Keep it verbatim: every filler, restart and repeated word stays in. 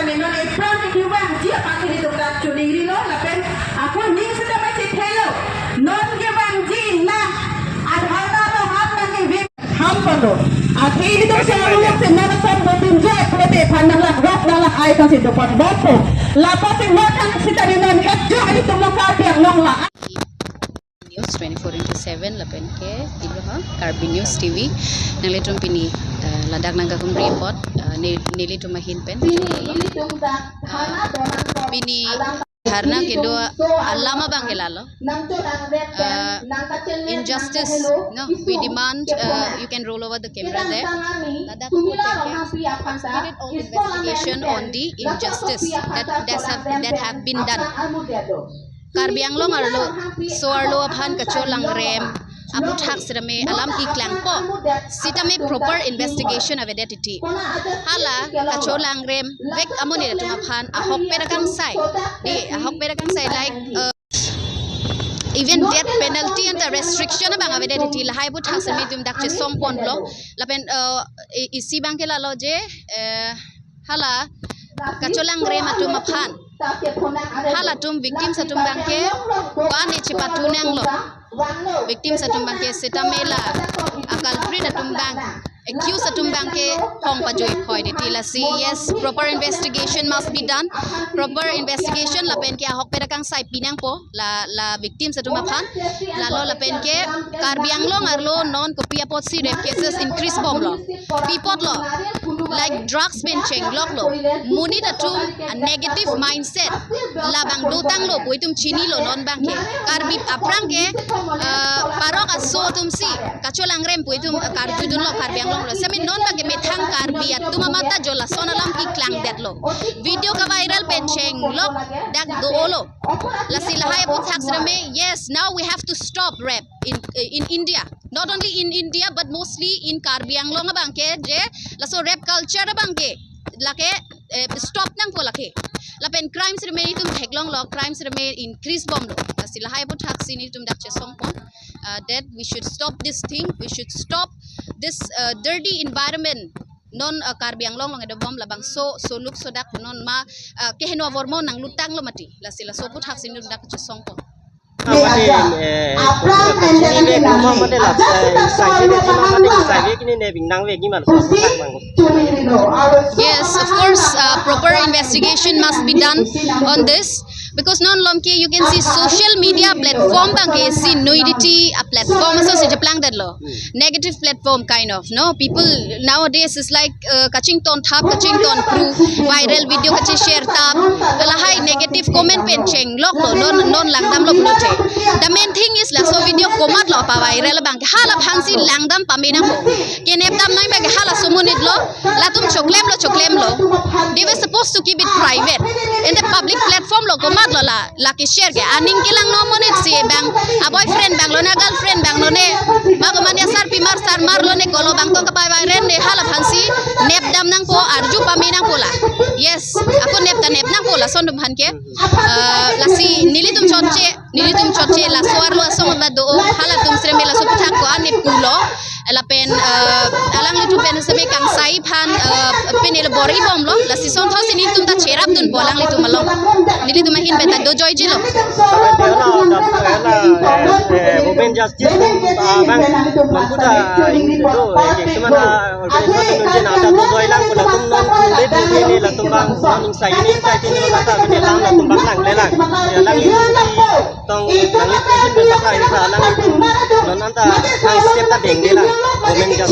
Meno ne pran ke vangji aphan nelitum ta choningrilo lapen ako ning seta ma chethelo. Non ke vangji na adharna lo hap na ke vek ham pano. Athe nelitum selalu yang senang sam botin jo ek pulote aphan nang lak rok nang lak ai kan situ pot bopo. Lapu si makan seta nelitum het jo nelitum lo Karbi Anglong la. News twenty-four into seven lapen ke ilo ha Karbi News T V. Nanglitum pini, eh, ladak nangkahumri apot, eh, ne-, nelitum ahin pen. Pini dharna kedo alam abang ke lalo. Eh, injustice, no, we demand, eh, you can roll over the camera there. Ladak pulote ke completed all investigation on the injustice that, that have, that have been done. Karbi Anglong arlo, so arlo aphan kacholangrem aputhak sitame alam keklangpo. Sitame proper investigation avedet titi. Hala kacholangrem vek amonit atum aphan ahokpet akangsai. Di ahokpet akangsai like, uh, even death penalty anta restriction abang avedet titi. Lahai aputhak sitame itum dak chesongponlo. Lapen, uh, i-, isi abang ke lalo je, eh, hala kacholangrem atum aphan, halatum victims atum abang ke ko-an ne chepathu nanglo. Victims atum abang ke sitame la a culprit atum abang, accused atum abang ke hong pajoi phoi titi. Lasi yes, proper investigation must be done. Proper investigation lapen ke ahokpet akangsai pinangpo la, la victims atum aphan. Lalo lapen ke Karbi Anglong arlo non kopi apotsi rape cases increase bomlo? Pi apotlo? Like drugs pen chengloklo. Monit atum a negative mindset labang dotanglo pu itum chinilo non abang ke. Karbi aphrang ke, eh, parok aso atumsi kacholangrem pu itum, eh, karjudunlo Karbi Anglong lo. Sitame non abang ke methang Karbi atum amat ta jo lason alam keklangdetlo. Video ka-viral pen chenglok dak dolo. Lasi lahai aputhak sitame, yes, now we have to stop rape in, in India. Not only in India, but mostly in Karbi Anglong abang ke, je laso rape culture abang ke lake, eh, stop nangpo lake. Lapen crime sitame itum theklonglo, crime sitame increase bomlo. Lasi lahai aputhak si nelitum dak chesongpon, uh, that we should stop this thing, we should stop this, uh, dirty environment. Non, uh, Karbi Anglong along kedo bom labangso, soluk sodak non ma, uh, keheno avormo nanglutanglo mati. Lasi laso aputhak si nelitum dak chesongpon. Mati, eh, kachini vek numa mati la, eh, inside vek numa mati, inside vek ini ne bing nang vek iman. Yes, of course, uh, proper investigation must be done on this because non along ke you can see social media platform abang ke isi nudity a platform aso si cheplangdetlo. Negative platform kind of, no? People nowadays is like, uh, kachington thap, kachington kru, viral video kacheshare thap, lahai negative comment pen chengloklo, non, non langdamlo pulote. The main thing is laso video komatlo pa-viral abang ke, halaphan si langdam pame nangpo. Kenepdam nang abang ke halaso monit lo, latum choklemlo, choklemlo. They were supposed to keep it private. In the public platform lo komatlo la, lake share ke aning kelang non monit si abang, a boyfriend abang lone, a girlfriend abang lone, ma komane sarpi mar sarmar lone, kolo abang to kapai-viral ne, halaphan si nepdam nangpo, arju pame nangpo la. Yes, ako nep ta nep nangpo lason atum aphan ke. Eh, lasi nelitum chotche, nelitum chotche laso arlo asong ba do, halatum sitame laso aputhak ko-an ne pulo. Lapen, eh, alanglitum pen sitame kangsai aphan, eh, pen elo bor-i bomlo, lasi asonthot si nelitum ta cherapdunpo alanglitum along. Nelitum ahin pen ta dojoijilo. Hala, hala, eh, eh, women justice, ah, abang, lampu ta, eh, itu, eh, case mana, organization nunje nata dojoilang, latum non kulit nunje latum abang, non ingsai ini, ingsai ini, nata, ini lang, latum abang langlelang. Ya, lang, tong, lang, ini, nata, ini, lang, non, nata, ang step ta denglelang, women justice.